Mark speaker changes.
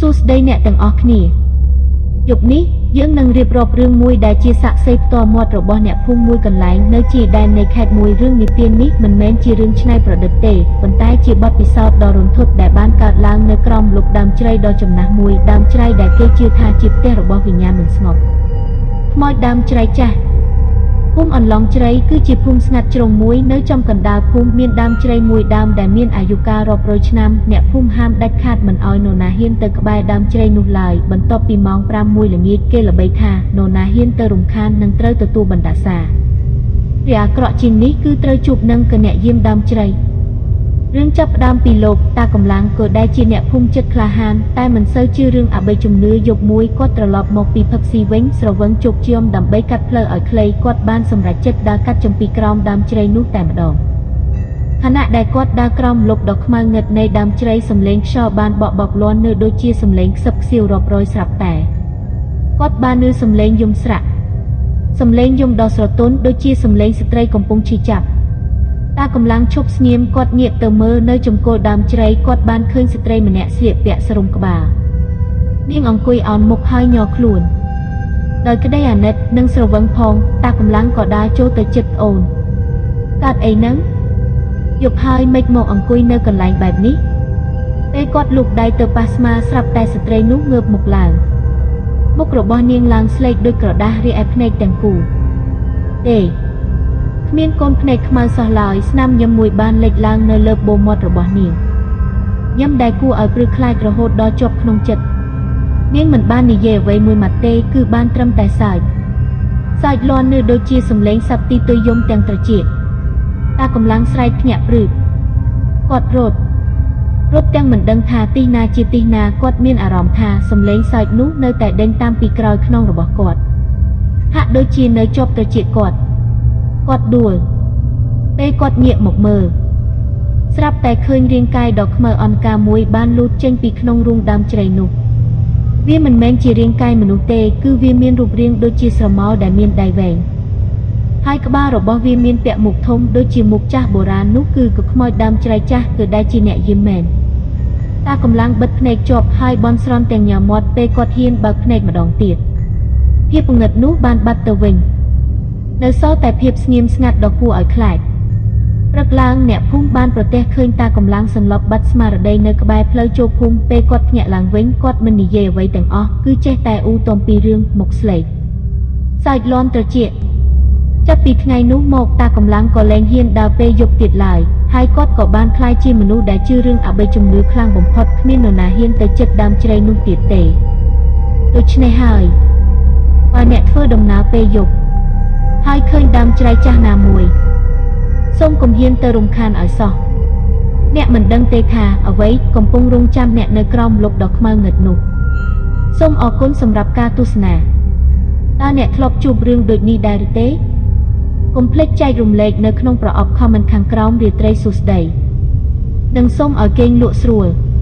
Speaker 1: ួស្តីអ្នកទាំងអស់គ្នាយប់នេះយើងនឹងរៀបរាប់រឿងមួយដែលជាសាក្សីផ្ទាល់មាត់របស់អ្នកភូមិមួយកន្លែងនៅជាដែននៃខេត្តមួយរឿងនិទាននេះមិនមែនជារឿងច្នៃប្រឌិតទេប៉ុន្តែជាបទពិសោធន៍ដ៏រន្ធត់ដែលបានកើតឡើងនៅក្រោមម្លប់ដើមជ្រៃដ៏ចំណាស់មួយដើមជ្រៃដែលគេជឿថាជាផ្ទះរបស់វិញ្ញាណមិនស្ងប់ខ្មោចដើមជ្រៃចាស់ ភូមិអន្លង់ជ្រៃគឺជាភូមិស្ងាត់ជ្រុងមួយនៅចំកណ្ដាលភូមិមានដើមជ្រៃមួយដើមដែលមានអាយុកាលរាប់រយឆ្នាំអ្នកភូមិហាមដាច់ខាតមិនឲ្យនរណាហ៊ានទៅក្បែរដើមជ្រៃនោះឡើយបន្ទាប់ពីម៉ោង5មួយល្ងាចគេល្បីថានរណាហ៊ានទៅរំខាននឹងត្រូវទទួលបណ្ដាសារីអាក្រក់ជាងនេះគឺត្រូវជួបនឹងគណៈយាមដើមជ្រៃរឿងចាប់ផ្ដើមពីលោកតាកម្លាំងក៏ដែលជាអ្នកភូមិចិត្តក្លាហានតែមិនសូវជឿរឿងអបិយជំនឿយប់មួយគាត់ត្រឡប់មកពីផឹកស៊ីវិញស្រវឹងជោគជាំដើម្បីកាត់ផ្លូវឲ្យខ្លីគាត់បានសម្រេចចិត្តដើរកាត់ចំពីក្រោមដើមជ្រៃនោះតែម្ដងខណៈដែលគាត់ដើរក្រោមម្លប់ដ៏ខ្មៅងឹតនៃដើមជ្រៃសំឡេងខ្យល់បានបក់បោកលាន់នៅដូចជាសំឡេងខ្សឹបខ្សៀវរាប់រយស្រាប់តែគាត់បានឮសំឡេងយំស្រាក់សំឡេងយំដ៏ស្រទន់ដូចជាសំឡេងស្ត្រីកំពុងឈឺចាប់តាកម្លាំងឈប់ស្ងៀមគាត់ងាកទៅមើលនៅចំគល់ដើមជ្រៃគាត់បានឃើញស្ត្រីម្នាក់ស្លៀកពាក់សរុងក្បាលនាងអង្គុយអោនមុខហើយញ័រខ្លួនដោយក្តីអាណិតនិងស្រវឹងផងតាកម្លាំងក៏ដើរចូលទៅជិតអូនកើតអីហ្នឹងយប់ហើយមិនមកអង្គុយនៅកន្លែងបែបនេះពេលគាត់លូកដៃទៅប៉ះស្មាស្រាប់តែស្ត្រីនោះងើបមុខឡើងមុខរបស់នាងឡើងស្លេកដូចក្រដាសរីឯភ្នែកទាំងគូទេគ្មានកូនភ្នែកខ្មៅសោះឡើយស្នាមញឹមមួយបានលេចឡើងនៅលើបូមាត់របស់នាងញឹមដែលគួរឲ្យព្រឺខ្លាចរហូតដល់ជាប់ក្នុងចិត្តនាងមិនបាននិយាយអ្វីមួយម៉ាត់ទេគឺបានត្រឹមតែសើចសើចលាន់នៅដូចជាសំឡេងសត្វទីទុយយំទាំងត្រចៀកតាកម្លាំងស្រែកភ្ញាក់ព្រឺគាត់រត់ទាំងមិនដឹងថាទីណាជាទីណាគាត់មានអារម្មណ៍ថាសំឡេងសើចនោះនៅតែដេញតាមពីក្រោយខ្នងរបស់គាត់ហាក់ដូចជានៅជាប់ត្រចៀកគាត់គាត់ដួលពេលគាត់ងាកមកមើលស្រាប់តែឃើញរាងកាយដ៏ខ្មៅអង្ការមួយបានលូតចេញពីក្នុងរូងដើមជ្រៃនោះវាមិនមែនជារាងកាយមនុស្សទេគឺវាមានរូបរាងដូចជាស្រមោលដែលមានដៃវែងហើយក្បាលរបស់វាមានពាក់មុខធំដូចជាមុខចាស់បុរាណនោះគឺកខ្មោចដើមជ្រៃចាស់គឺដែលជាអ្នកយាមមែនតាកម្លាំងបិទភ្នែកជាប់ហើយបន់ស្រន់ទាំងញ័រមាត់ពេលគាត់ហ៊ានបើកភ្នែកម្ដងទៀតភាពងងឹតនោះបានបាត់ទៅវិញនៅសល់តែភាពស្ងៀមស្ងាត់ដ៏គួរឲ្យខ្លាចព្រឹកឡើងអ្នកភូមិបានប្រទះឃើញតាកម្លាំងសន្លប់បាត់ស្មារតីនៅក្បែរផ្លូវចូលភូមិពេលគាត់ភ្ញាក់ឡើងវិញគាត់មិននិយាយអ្វីទាំងអស់គឺចេះតែអ៊ូទំពីរឿងមុខស្លេកសើចលាន់ត្រចៀកចាប់ពីថ្ងៃនោះមកតាកម្លាំងក៏លែងហ៊ានដើរពេលយប់ទៀតឡើយហើយគាត់ក៏បានក្លាយជាមនុស្សដែលជឿរឿងអបិយជំនឿខ្លាំងបំផុតគ្មាននរណាហ៊ានទៅជិតដើមជ្រៃនោះទៀតទេដូច្នេះហើយបើអ្នកធ្វើដំណើរពេលយប់ហើយឃើញដើមជ្រៃចាស់ណាមួយសូមកុំហ៊ានទៅរំខានឲ្យសោះអ្នកមិនដឹងទេថាអ្វីកំពុងរងចាំអ្នកនៅក្រោមម្លប់ដ៏ខ្មៅងឹតនោះសូមអរគុណសម្រាប់ការទស្សនាតើអ្នកធ្លាប់ជួបរឿងដូចនេះដែរឬទេកុំភ្លេចចែករំលែកនៅក្នុងប្រអប់ comment ខាងក្រោមរាត្រីសួស្តីនិងសូមឲ្យគេងលក់ស្រួល។